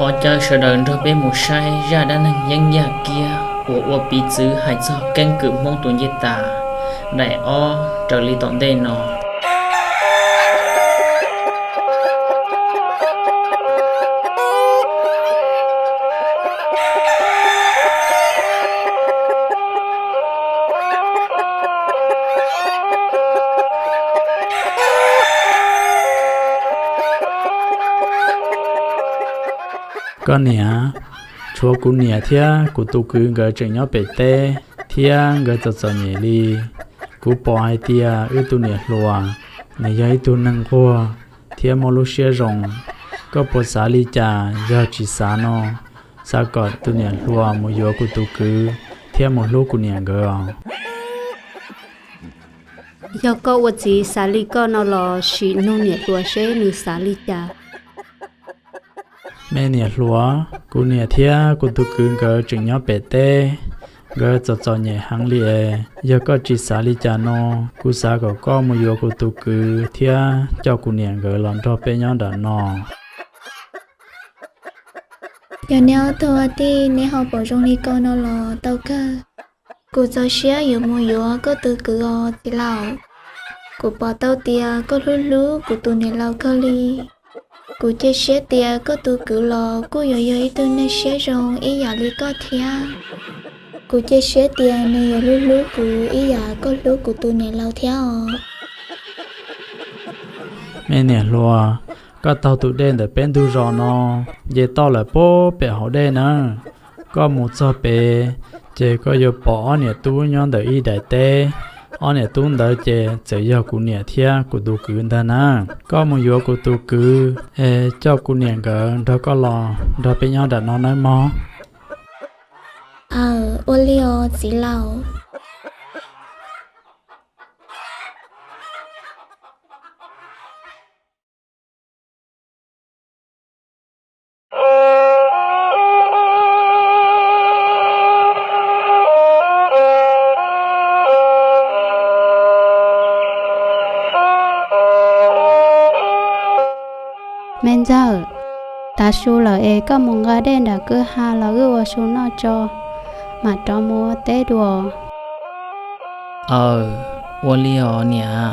Thov caw sawv daws nrog peb mus saib zaj dab neeg yeeb yaj kiab uas ua piv txwv hais txog keeb kwm Hmoob tus ncej tas daim ob raws li tom ntej no. Koj niam, tshuav kuv niam thiab kuv tus kwv nkawd tseem nyob pem teb, thiab nkawd txom txom nyem li. Kuv pom hais tias wb tus niam hluas, nws yog ib tug neeg nquag thiab muaj lub siab zoo. Koj puas xav li cas? Yog tsis xav no, xav kom tus niam hluas mus yuav kuv tus kwv thiab mus hlub kuv niam nkawd os. Yog koj ua txiv xav li koj no los sim nug niam hluas seb nws xav li cas. Me niam hluas, kuv niam thiab kuv tus kwv nkawd tseem nyob pem teb, nkawd txom txom nyem heev li es. Yog koj tsis xav li cas no, kuv xav kom koj mus yuav kuv tus kwv thiab coj kuv niam nkawd los nrog peb nyob nram no. Yog neb ob tug tij neb ho pom zoo li ko no los tau kawg. Kuv txaus siab yuav mus yuav koj tus kwv os txiv laus. Kuv pom tau tias koj hlub hlub kuv tus niam laus kawg li. Kuv cia siab tias koj tus kwv los kuj yuav yog ib tug neeg siab zoo ib yam li koj thiab. Kuv cia siab tias nws yuav hlub hlub kuv ib yam koj hlub kuv tus niam laus thiab os. Me niam hluas, koj taug tus dej ntawm peb ntug zos no, nce toj lawm puag pem hauv dej na. Koj mus txog pem, ces koj yuav pom ob niam tub nyob ntawm ib daim teb. Ob niam tub ntawd ces txawm yog kuv niam thiab kuv tus kwv ntag na. Koj mus yuav kuv tus kwv es coj kuv niam nkawd nrog koj los nrog peb nyob nram no nawb mog. Aw, ua li os txiv laus. Me ntxawg, tav su lawm es koj mus nqa dej nram kwj ha los wb ua su noj tso, mam rov mus ua teb dua. Aw, ua li os niam.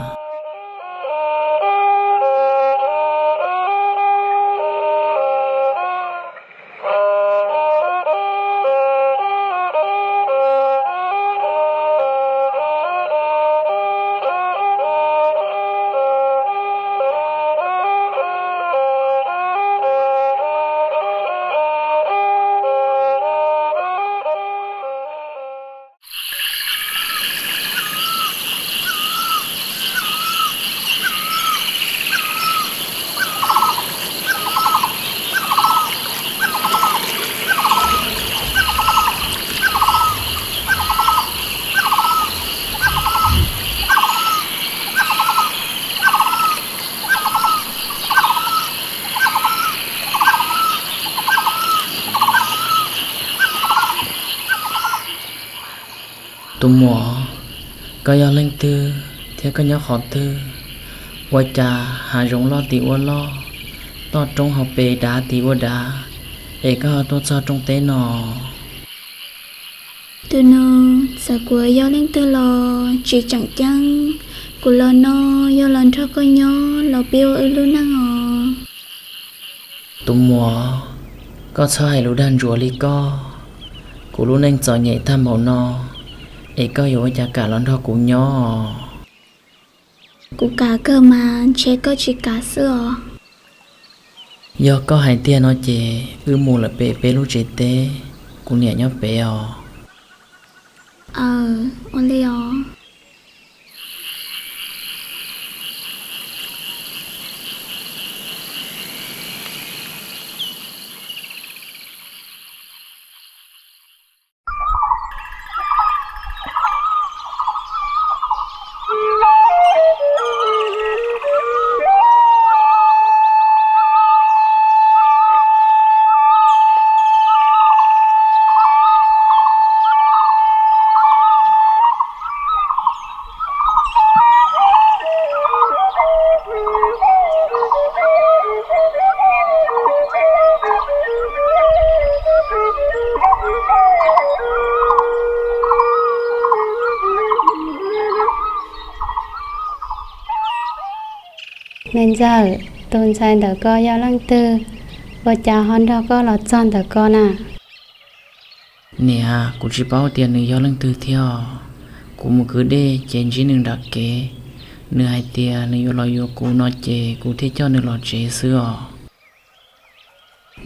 Tus muam, koj yog leej twg thiab koj nyob qhov twg? Ua cas hav zoov loj tim ua loj, toj roob hauv pes dav tim ua dav, es koj ho tuaj txog rooj teb no? Tus nus, txawm kuv yog leej twg los tsis tseem ceeb, kuv los no yog los nrog koj nyob los pib ua wb lub neej os. Tus muam, koj txhob hais lus dag ntsuav li koj. Kuv lub neej txom nyem tag npaum no, es koj yuav ua cas kam los nrog kuv nyob? Kuv kam kawg mas, ntshe koj tsis kam xwb os. Yog koj hais tiag no ces wb mus lawm pem peb lub tsev teb, kuv niam nyob pem os. Aw, ua li os. Me ntxawg, tus ntxhais ntawm ko yog leej twg? Ua cas ho nrog koj los txog ntawm ko na? Niam, kuv tsis paub tias nws yog leej twg thiab. Kuv mus kwv dej ces ntsib nws nram kev. Nws hais tias nws yuav los yuav kuv no ces kuv thiaj coj nws los tsev xwb os.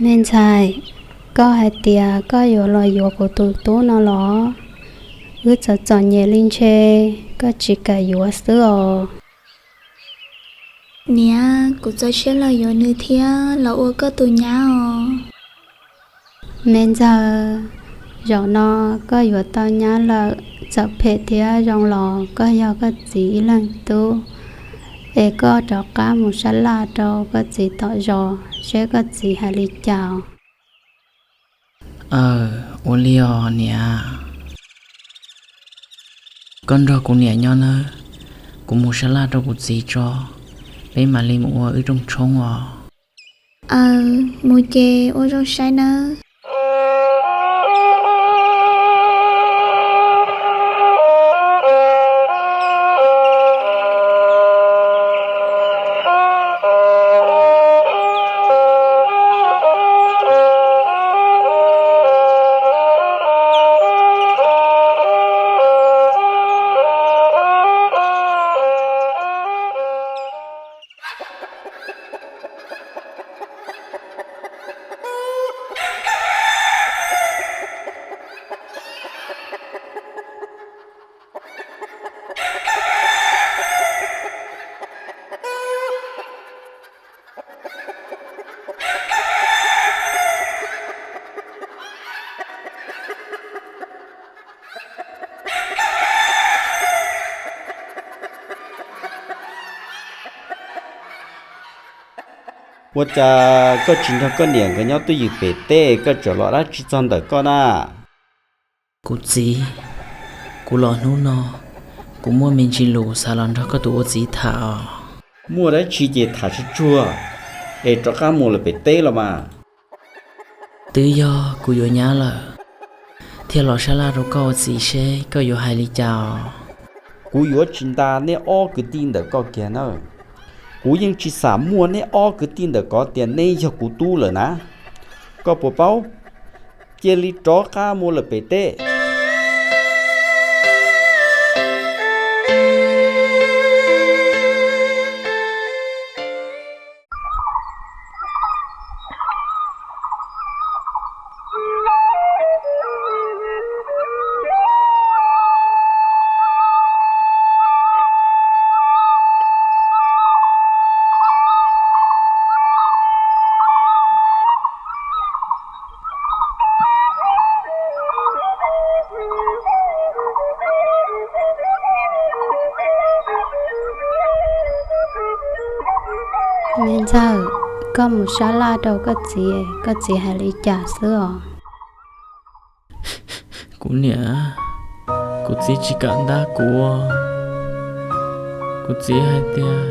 Me ntxhais, koj hais tias koj yuav los yuav kuv tus tub no los? Wb txom txom nyem li ntshe koj tsis kam yuav xwb os. Niam, kuv txaus siab los yuav nws thiab los ua koj tus nyab os. Me ntxawg, zaum no koj yuav tau nyab lawm, txawm phem thiab zoo los koj yog koj txiv ib leeg tub. Es koj rov qab mus sab laj rau koj txiv tom zos seb koj txiv hais li cas. Aw, ua li os niam. Koj nrog kuv niam nyob nawb, kuv mus sab laj rau kuv txiv tso, peb mam li mus ua wb rooj tshoob os. Aw, mus ces ua zoo saib nawb. Ua cas koj tsis nrog koj niam nkawd nyob twj ywm pem teb, koj tseem los dab tsi txog ntawm koj na? Kuv txiv, kuv los hnub no, kuv muaj me ntsis lus xav los nrog koj tus ua txiv tham os. Muaj dab tsi ces tham tsuag tsuag, es rov qab mus lawm pem teb los mas. Twb yog kuv yuav nyab lawm, thiaj los sab laj rau koj ua txiv seb koj yuav hais li cas os. Kuv yuav tsis nta neb ob kwv tij ntawm koj kiag na. Kuv yeej tsis xam muaj neb ob kwv tij ntawm ko tias neb yog kuv tub lawm na. Koj puas paub? Cia li rov qab mus lawm pem teb. Me ntxawg, koj mus sab laj rau koj txiv, koj txiv hais li cas xwb os? Kuv niam, kuv txiv tsis kam ntab kuv. Kuv txiv hais tias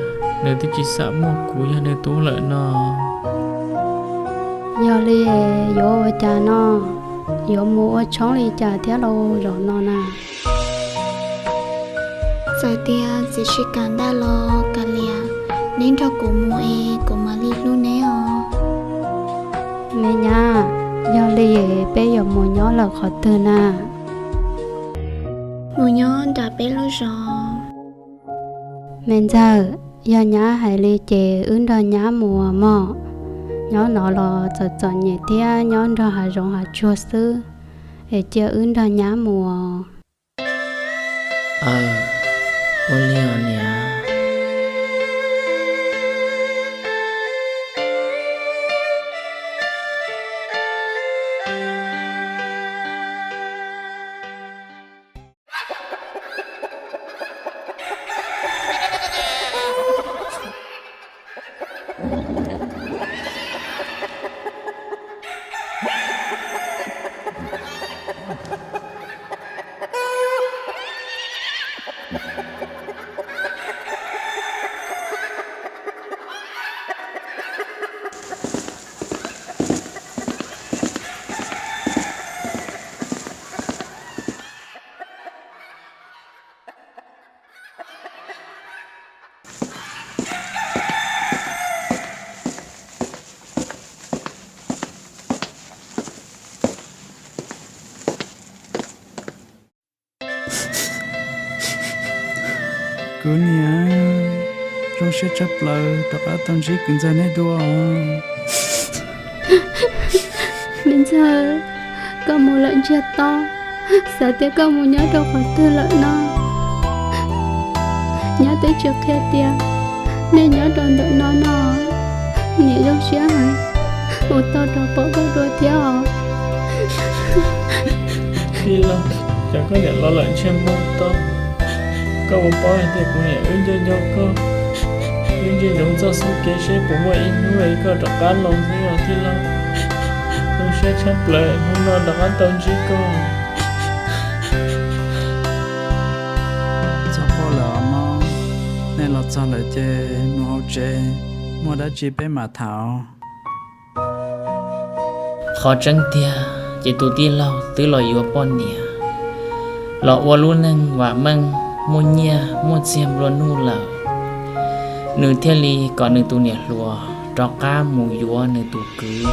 nws twb tsis xam muaj kuv yog nws tub lawm no. Yog li yuav ua cas no? Yuav mus ua tshoob li cas thiab lauj zaum no na? Txawm tias txiv tsis kam ntaj los kav liam, neb nrog kuv mus es kuv mam li hlub neb os. Me nyab, yog li peb yuav mus nyob lawm qhov twg na? Mus nyob nram peb lub zos. Me ntxawg, yog nyab hais li ces wb nrog nyab mus mog. Nyob no los txom txom nyem thiab nyob nrog hav zoov hav tsuag xwb, es cia wb nrog nyab mus. Aw, ua li os niam. Kuv niam, zoo siab tshaj plaws rov qab tau ntsib kwv ntxawg nej dua. Me ntxawg, koj mus lawm ntsiag to, xav tias koj mus nyob rau qhov twg lawm no? Nyab twb tsis qhia tias nej nyob rau ntawm no no. Niam zoo siab heev uas tau rov pom koj dua thiab os. Tij laug, cas koj niam los lawm ntsiag npog to, koj puas paub hais tias kuv niam wb nco nco koj, wb ntsia ntsoov txoj xub kev seb puas muaj ib hnub es koj rov qab los xwb os tij laug. Zoo siab tshaj plaws hnub no rov qab tau ntsib koj. Txhob quaj lawm os mog, nej los txog lawm ces mus hauv tsev, muaj dab tsi peb mam tham. Qhov tseeb tiag ces tus tij laug twb los yuav poj niam, los ua lub neej vam meej muaj nyiaj muaj txiag nplua nuj lawm, nws thiaj li kom nws tus niam hluas rov qab mus yuav nws tus kwv,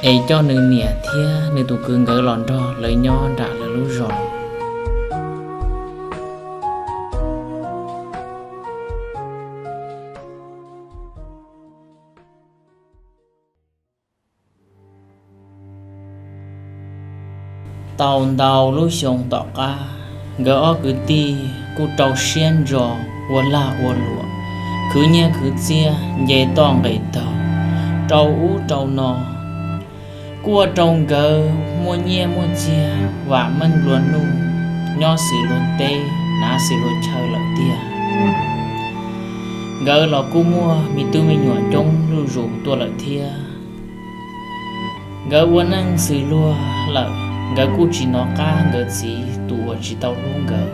es coj nws niam thiab nws tus kwv nkawd los nrog lawv nyob nram lawv lub zos. Tau ntau lub xyoo tom qab, nkawd ob kwv tij kuj rau siab ntso ua lag ua luam, khwv nyiaj khwv txiaj, nce toj nqes taug, rau ub rau no, kuj ua rau nkawd muaj nyiaj muaj txiag, vam meej nplua nuj, nyob xws luag teb, hnav xws luag chaw lawm tiag. Nkawd los kuj muaj me tub me nyuam coob zuj zus tuaj lawm thiab. Nkawd ua neej xws luag lawm, nkawd kuj tsis hnov qab nkawd txiv tus uas tsis tau hlub nkawd.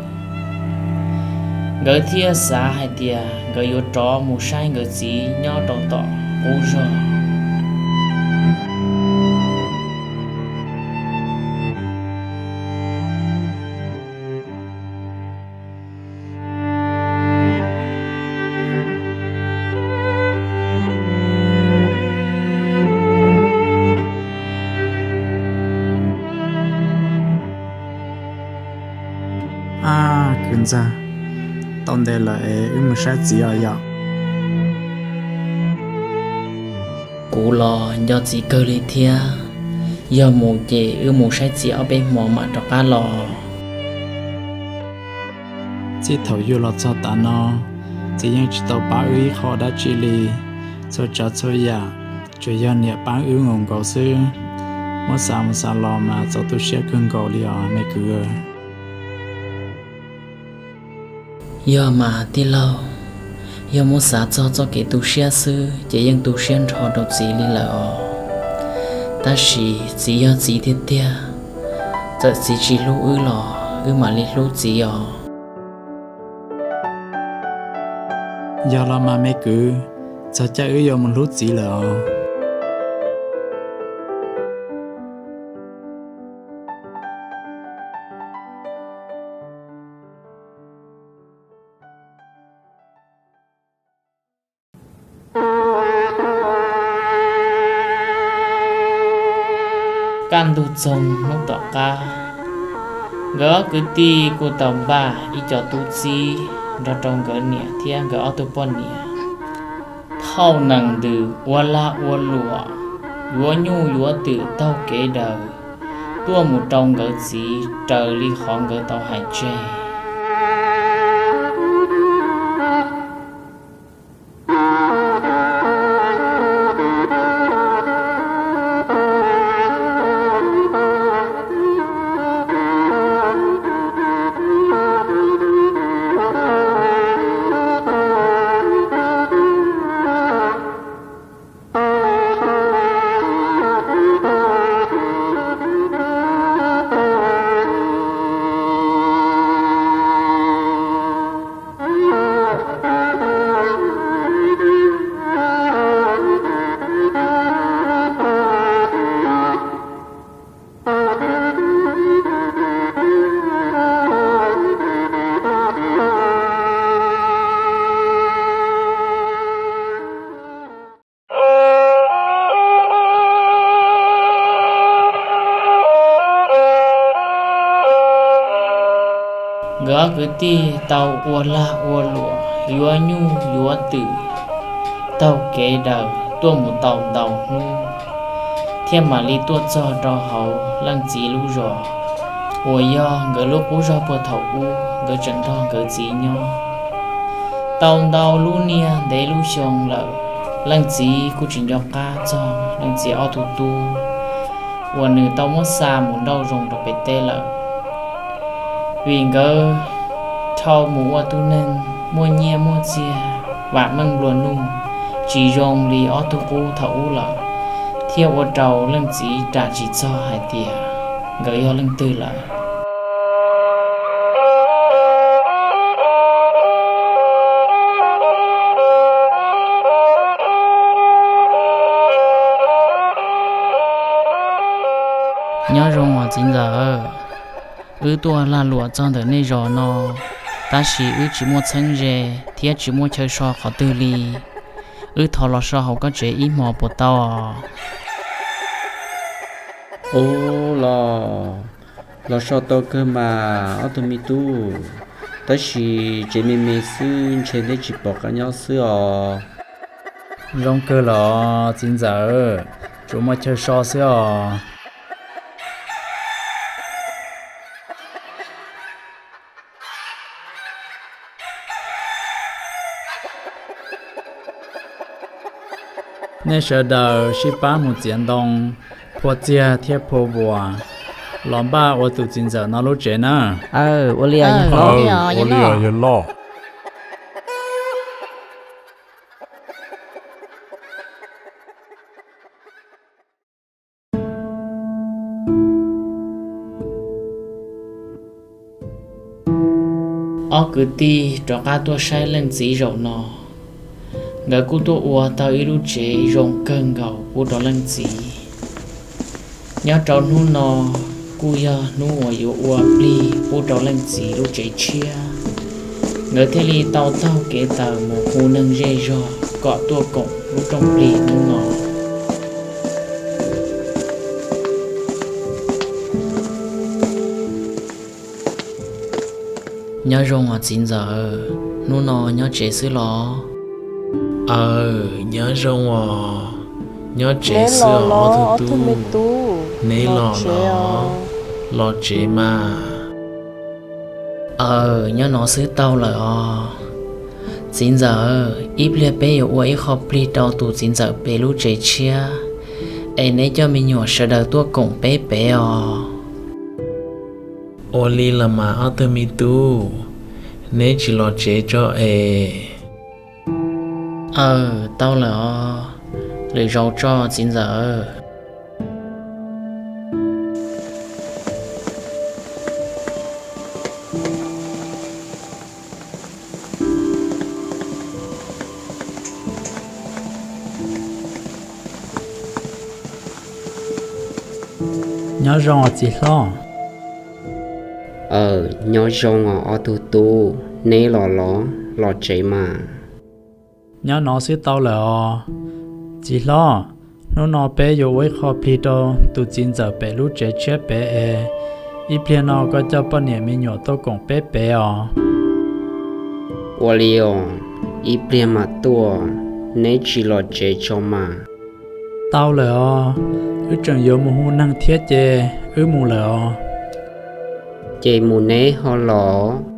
Nkawd thiaj xav hais tias nkawd yuav rov mus saib nkawd txiv nyob rau tom qub zog. Ab, kwv ntxawg, tau ntev lawm es wb mus saib txiv os yom. Kuv los nco txiv kawg li thiab. Yog mus ces wb mus saib txiv ob peb hmo mam rov qab los. Txij thaum yug los txog tav no, txiv yeej tsis tau pab wb ib qho dab tsi li. Txhua tsav txhua yam tsuas yog niam pab wb nkaus nkaus xwb. Muab xav mus xav los mas txaus tu siab kawg nkaus li os me kwv. Yog mas tij laug, yog muab xav txog txoj kev tu siab xwb ces yeej tu siab nrho rau txiv li lawm os. Tab sis txiv yog txiv tiag tiag, txawm txiv tsis hlub wb los wb mam li hlub txiv os. Yog los mas me kwv, txog caij wb yuav mus hlub txiv lawm os. Kaj ntug txoog hnub tom qab, nkawd ob kwv tij kuj tau npaj ib co tub txib nrog rau nkawd niam thiab nkawd ob tug poj niam thauj nees ntws ua lag ua luam, yuav nyuj yuav twm taug kev daws tuaj mus rau nkawd txiv raws li qhov nkawd tau hais tseg. Ob kwv tij tau ua lag ua luam, yuav nyuj yuav twm, taug kev daws tuaj mus tau ntau hnub, thiaj mam li tuaj txog rau hauv leej txiv lub zos, uas yog nkawd lub qub zog puag thaum ub nkawd tseem nrog nkawd txiv nyob. Tau ntau lub niaj ntev lub xyoo lawm, leej txiv kuj tsis nco qab txog leej txiv ob tug tub uas nws tau muab xa mus nrauj zoo rau pem teb lawm. Vim nkawd dhau mus ua tug neeg muaj nyiaj muaj txiag, vam meej nplua nuj, tsis zoo li ob tug qub thaum ub lawm, thiaj ua rau leej txiv ram tsis txog hais tias nkawd yog leej twg lawm. Nyob zoo os txiv ntxawm, wb tuaj lag luam txog ntawm nej zos no, tab sis wb tsis muaj txheeb ze thiab tsis muaj chaw so qhov twg li. Wb thov los so hauv koj tsev ib hmos puas tau? Ub, los, los so tau kawg mas ob tug me tub, tab sis tsev me me xwb ntshe neb tsis pom qab nyob xwb os. Zoo kawg los txiv ntxawm, tsuas muaj chaw so xwb os. Nej sawv daws sib pab mus txiav ntoo, phua txiag thiab phua vuas los npaj ua tus txiv ntxawm no lub tsev na. Ua li os yawg loj. Ob kwv tij rov qab tuaj saib leej txiv zaum no, nkawd kuj tuaj ua tau ib lub tsev zoo kawg nkaus pub rau leej txiv. Nyob rau hnub no kuj yog hnub uas yuav ua plig pub rau leej txiv lub tsev tshiab, nkawd thiaj li tau taug kev taws mus hu neeg zej zog kom tuaj koom lub rooj plig hnub no. Nyob zoo os txiv ntxawm, hnub no nyob tsev xwb los? Aw, nyob zoo os, nyob tsev xwb os ob tug tub, neb los los, los tsev mas. Aw, nyob no xwb tau lawm os. Txiv ntxawm, ib pliag peb yuav ua ib qho plig rau tus txiv ntxawm pem lub tsev tshiab, es neb coj me nyuam sawv daws tuaj koom peb pem os. Ua li los mas ob tug me tub, neb tsis los tsev tso es. Aw, tau lawm os, lwm zaus tso txiv ntxawm. Nyob zoo os txiv hlob. Aw, nyob zoo os ob tug tub, neb los los, los tsev mas. Nyob no xwb tau lawm os. Txiv hlob, hnub no peb yuav ua ib qho plig rau tus txiv ntxawm pem lub tsev tshiab pem es, ib pliag no koj coj poj niam me nyuam tuaj koom peb pem os. Ua li os, ib pliag mam tuaj, neb tsis los tsev tso mas. Tau lawm os, wb tseem yuav mus hu neeg thiab ces wb mus lawm os. Ces mus neb ho los.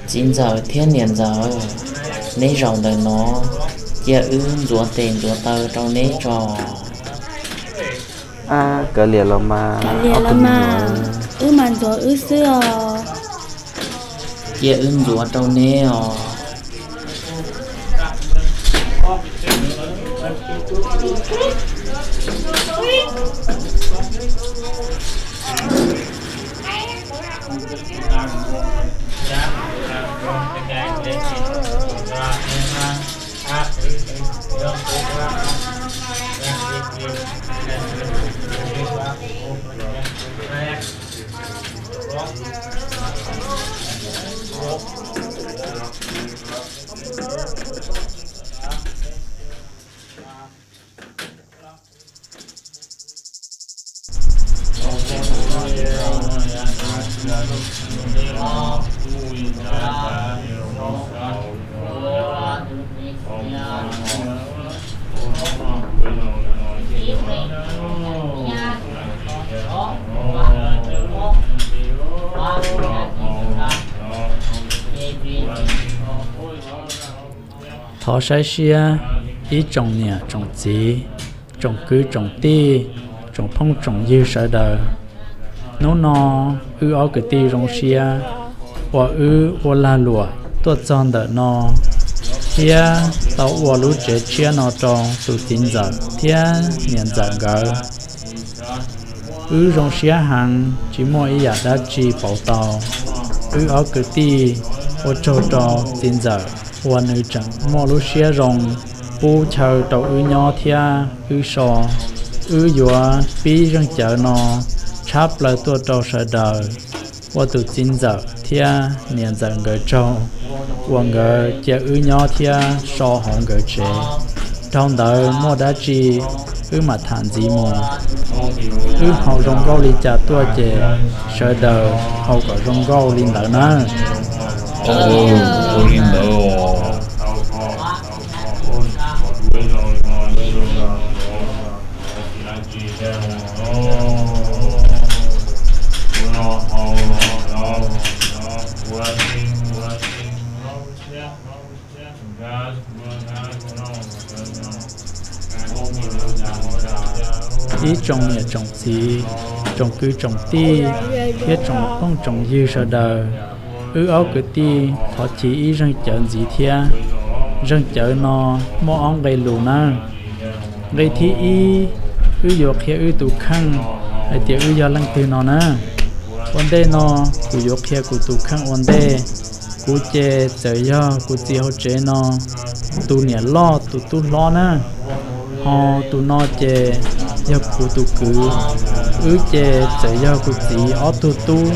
Txiv ntxawm thiab niam ntxawm, neb zaum ntawm no, cia wb ntxuav tes ntxuav taw rau neb tso. Ab, kav liam los mas, wb mas ntxuav wb xwb os. Cia wb ntxuav rau neb os. Thov saib siab, ib tsoom niam tsoom txiv, tsoom kwv tsoom tij, tsoom phooj tsoom ywg sawv daws. Hnub no wb ob kwv tij zoo siab uas wb ua lag luam tuaj txog ntawm no, thiab tau ua lub tsev tshiab no rau tus txiv ntxawm thiab niam ntxawm nkawd. Wb zoo siab heev, tsis muaj ib yam dab tsi pauv tau. Wb ob kwv tij ua tsaug rau txiv ntxawm uas nws tseem muaj lub siab zoo pub chaw rau wb nyob thiab wb so. Wb yuav pib zeeg cawv no tshab plaws tuaj rau sawv daws, ua tus txiv ntxawm thiab niam ntxawm nkawd tsaug uas nkawd cia wb nyob thiab so hauv nkawd tsev. Dhau ntawd muaj dab tsi wb mam tham ntxiv mus. Wb haus zoo nkauj li cas tuaj ces sawv daws haus kom zoo nkauj li ntawd nawb. Ua li ntawd os. Ib tsoom niam tsoom txiv, tsoom kwv tsoom tij, thiab tsoom phooj tsoom ywg sawv daws, wb ob kwv tij thov chiv ib zeeg cawv ntxiv thiab. Zeeg cawv no muaj ob nqe lus nawb. Nqe thib ib, wb yuav qhia wb tus kheej hais tias wb yog leej twg no na. Ua ntej no kuv yuav qhia kuv tus kheej ua ntej. Kuv ces txawm yog kuv txiv hauv tsev no tus niam loj tus tub hlob na, ho tus no ces yog kuv tus kwv. Wb ces txawm yog kuv txiv ob tug tub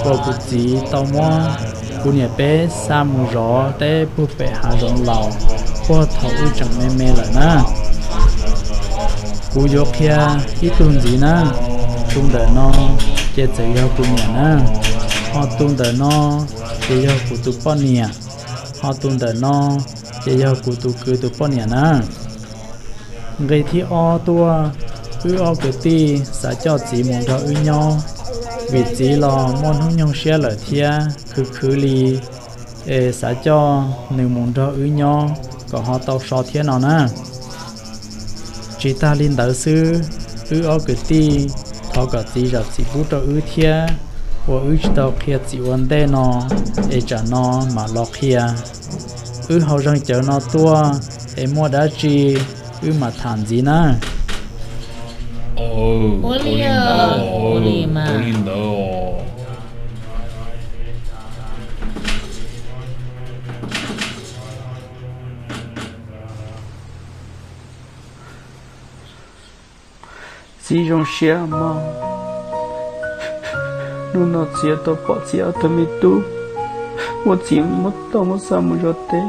uas kuv txiv tau muab kuv niam peb xa mus zov teb puag pem hav zoov laus puag thaum wb tseem me me lawm na. Kuv yuav qhia ib tug ntxiv na. Tus ntawm no ces txawm yog kuv niam na, ho tus ntawm no ces yog kuv tus poj niam, ho tus ntawm no ces yog kuv tus kwv tus poj niam na. Nqe thib ob tuaj, wb ob kwv tij xav coj txiv mus nrog wb nyob, vim txiv los muaj hnub nyoog siab lawm thiab khwv khwv li, es xav coj nws mus nrog wb nyob kom ho tau so thiab no na. Tsis tag li ntawd xwb, wb ob kwv tij thov kom txiv zam txim pub rau wb thiab, uas wb tsis tau qhia txim ua ntej no, es tsam no mam los qhia. Wb haus zeeg cawv no tuaj, es muaj dab tsi wb mam tham ntxiv na. Ua li ntawd. Txiv zoo siab mog. Hnub no txiv tau pom txiv ob tug me tub, muab txiv muab tau muab xa mus zov teb,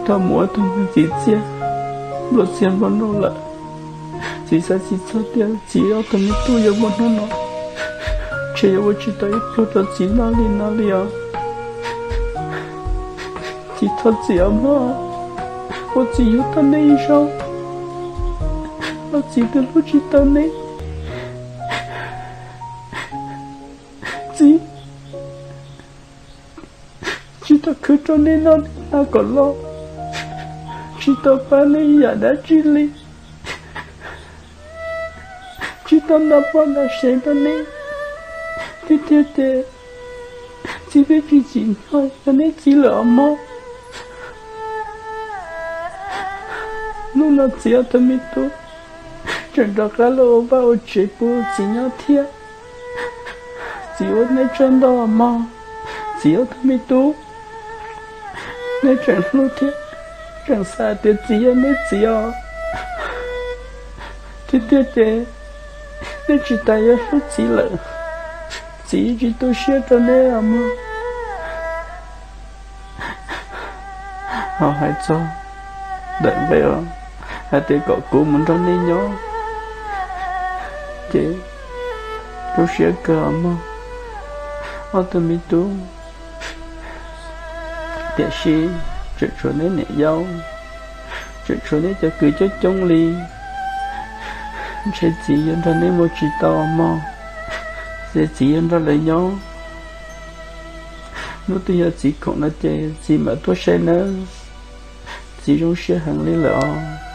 tau mus ua tug neeg txiv txiaj, nplua txiaj nplua nraug lawm. Txiv xav tsis txog tias txiv ob tug me tub yuav muaj hnub no, ntshe yuav ua tsis tau ib pluag rau txiv noj li no li os. Txiv thov txiv os mog, ua txiv yug tau neb ib zaug, los txiv twb hlub tsis tau neb. Txiv, Khwv rau nej noj nej hnav kom loj, tsis tau pab nej ib yam dab tsi li, tsis tau nta poj nta sev rau nej. Tiag tiag ces txiv twb tsis tsim nyog yog neb txiv lawm os mog. Hnub no txiv ob tug me tub tseem rov qab los ua vaj ua tsev pub txiv nyob thiab. Txiv ua nej tsaug ntau mog, txiv ob tug me tub. Neb tseem hlub thiab tseem xav tias txiv yog neb txiv os. Tiag tiag ces neb tsis tas yuav hlub txiv lawm, txiv tsis tu siab rau neb os mog. Ho hais txog ntawm nqe os, hais tias kom kuv mus nrog nej nyob, ces tu siab kawg os mog, ob tug me tub. Tiam sis tseem tshuav neb niam yau, tseem tshuav neb cov kwv coob coob li, ntshe txiv yuav nrog neb mus tsis tau mog, ces txiv yuav nrog lawv nyob. Hnub twg yog txiv khoom no ces txiv mam tuaj saib nawb. Txiv zoo siab heev li lawm os.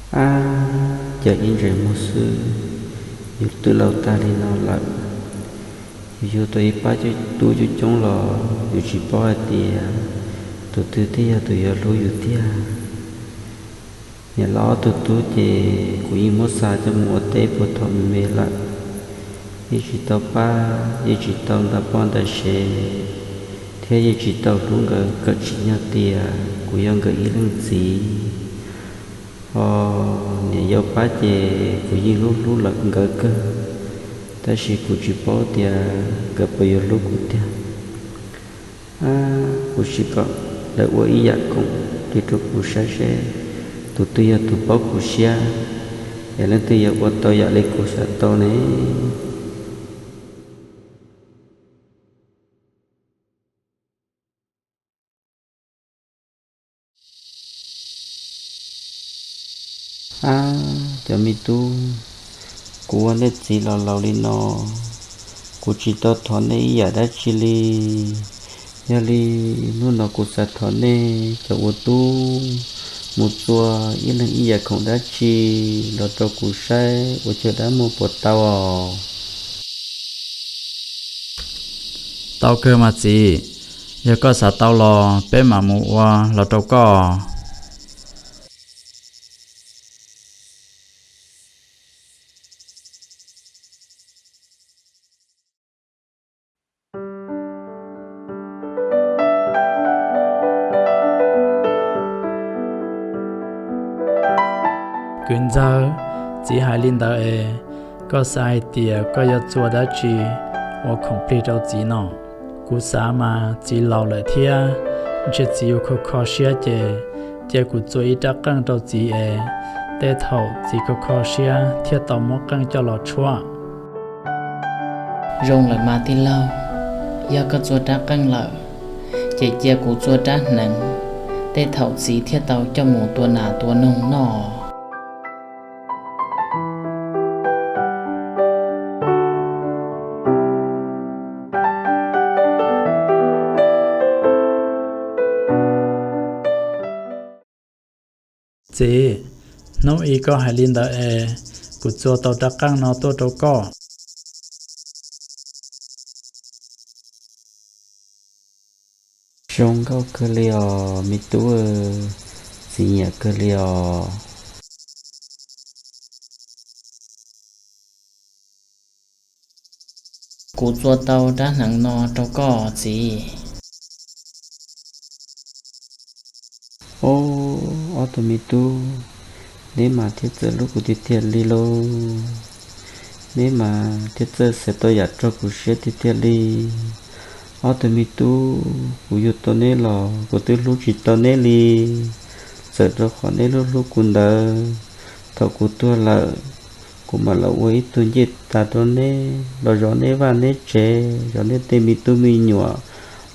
Ab, cas ib ntsais muag xwb, yus twb laus tag li no lawm, yus yug tau ib pab tub coob coob los yus tsis paub hais tias tus twg thiaj yog tus yuav hlub yus tiag. Niam laus ob tug tub ces kuv yeej muab xa coj mus ua teb puag thaum me me lawm, yeej tsis tau pab, yeej tsis tau nta poj nta sev, thiab yeej tsis tau hlub nkawd, kawm tsis nyog tias kuv yog nkawd ib leej txiv. Ho niam yau pab ces kuv yeej hlub hlub lawm nkawd kawg, tab sis kuv tsis paub tias nkawd puas yuav hlub kuv tiag. Kuv sim kom lawv ua ib yam khoom tig rau kuv saib seb tus twg yog tus paub kuv siab, es leej twg yuav ua tau yam li kuv xav tau ne. Ab, cov me tub, kuv ua nej txiv los laus li no, kuv tsis tau thov nej ib yam dab tsi li. Yog li hnub no kuv xav thov nej cov ua tub mus txua ib leeg ib yam khoom dab tsi los rau kuv saib ua cas dab muag puas tau os. Tau kawg mas txiv, yog koj xav tau los peb mam mus ua los rau koj. Kwv ntxawg, txiv hais li ntawd es koj xav hais tias koj yuav txua dab tsi ua khoom plig rau txiv no? Kuv xav mas txiv laus lawm thiab, ntshe txiv yuav kho kho siab ces cia kuv txua ib rab qeej rau txiv es tej thaum txiv kho kho siab thiaj tau muab qeej coj los tshuab. Zoo lawm mas tij laug, yog koj txua rab qeej lawm, ces cia kuv txua rab hneev, tej thaum txiv thiaj tau coj mus tua nas tua noog noj. Txiv, hnub ib koj hais li ntawd es kuv txua tau rab qeej no tuaj rau koj. Zoo nkauj kawg li os me tub, txiv nyiam kawg li os. Kuv txua tau rab hneev no rau koj txiv. Ob, ob tug me tub, neb mas thiaj txawj hlub kuv tiag tiag li lauj. Neb mas thiaj txawj xav tau yam raug kuv siab tiag tiag li. Ob tug me tub, kuv yug tau neb los kuv twb hlub tsis tau neb li. Txawm rau qhov neb hlub hlub kuv ntawd, thaum kuv tuag lawm, kuv mam los ua ib tug ncej tas rau neb, los zov neb vaj neb tsev, zov neb tej me tub me nyuam,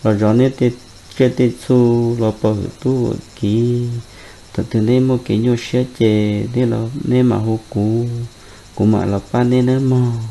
los zov neb tej tsiaj tej txhu, los pov hwm tub hwm kiv. Thaum twg neb muaj kev nyuaj siab ces neb mam hu kuv, kuv mam los pab neb nawb mog.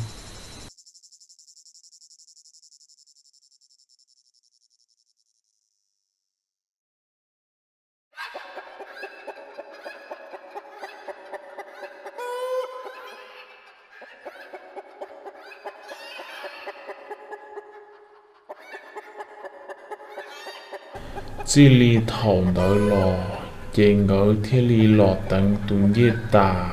Txij li thaum ntawd los ces nkawd thiaj li los teev tus ncej tas.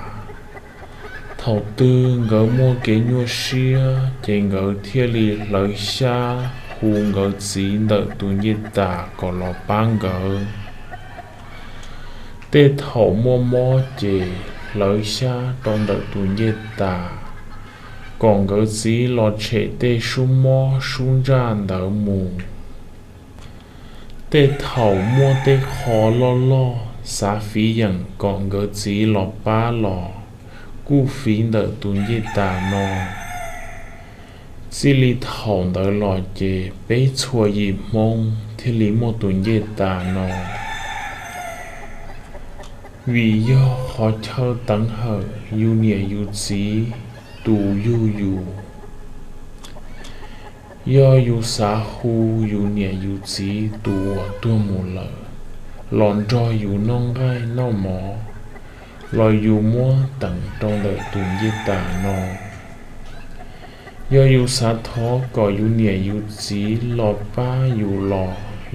Thaum twg nkawd muaj kev nyuaj siab ces nkawd thiaj li hlawv xyab hu nkawd txiv ntawm tus ncej tas kom los pab nkawd. Tej thaum muaj mob ces hlawv xyab rau ntawm tus ncej tas kom nkawd txiv los tshem tej sub mob sub ntsaj ntawd mus. Tej thaum muaj tej qho loj loj xav fiv yeem kom nkawd txiv los pab los kuj fiv ntawm tus ncej tas no. Txij li thaum ntawd los ces peb txhua yim Hmoob thiaj li muaj tus ncej tas no, vim yog qhov chaw teev hawm yus niam yus txiv tus yug yus. Yog yus xav hu yus niam yus txiv tus uas tuag mus lawm los nrog yus noj nqaij noj mov, los yus muab teem rau ntawm tus ncej tas no. Yog yus xav thov kom yus niam yus txiv los pab yus los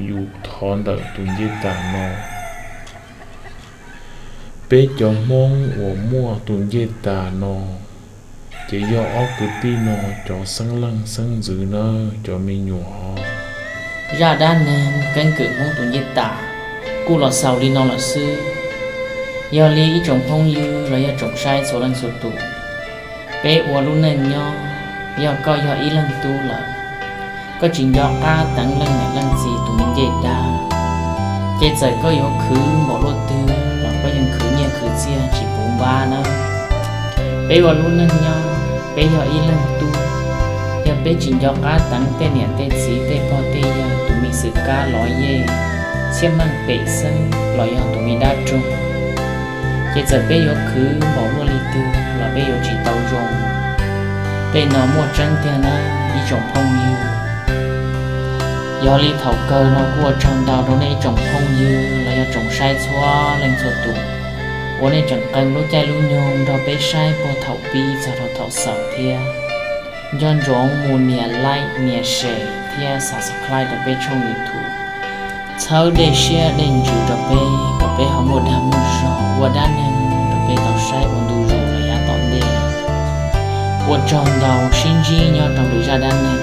yus thov ntawm tus ncej tas no. Peb cov Hmoob uas muaj tus ncej tas no, ces yog ob kwv tij no cov xeeb leej xeeb ntxwv nawb cov me nyuam. Zaj dab neeg keeb kwm Hmoob tus ncej tas kuj los xaus li no lawm xwb. Yog li ib tsoom phooj ywg los yog tsoom saib txhua leej txhua tus, peb ua lub neej nyob, yog koj yog ib leeg tub lawm, koj tsis nco qab teev leej niam leej txiv tus me ncej dab, ces txawm koj yuav khwv npaum luaj twg los koj yeej khwv nyiaj khwv txiaj tsis puv npab nawb. Peb ua lub neej nyob, peb yog ib leeg tub, yog peb tsis nco qab teev tej niam tej txiv tej pog tej yawg tus me xwm kab lov yej, txhiaj meej pem xeeb los yog tus me dab roog, ces txawm peb yuav khwv npaum luaj li twg los peb yuav tsis tau zoo. Tej no muaj tseeb tiag nawb ib tsoom phooj ywg. Yog li thaum kawg no kuj ua tsaug ntau rau nej ib tsoom phooj ywg los yog tsoom saib txhua leej txhua tus uas nej tseem qee lub caij lub nyoog nrog peb saib puag thaum pib txog rau thaum xaus thiab. Nco ntsoov mus nias like, nias share thiab subscribe rau peb tshooj YouTube. Txhawb dej siab dej ntsws rau peb kom peb ho muaj dag muaj zog ua dab neeg rau peb tau saib ua ntu zus los yav tom ntej. Ua tsaug ntau, sib ntsib nyob rau lwm zaj dab neeg.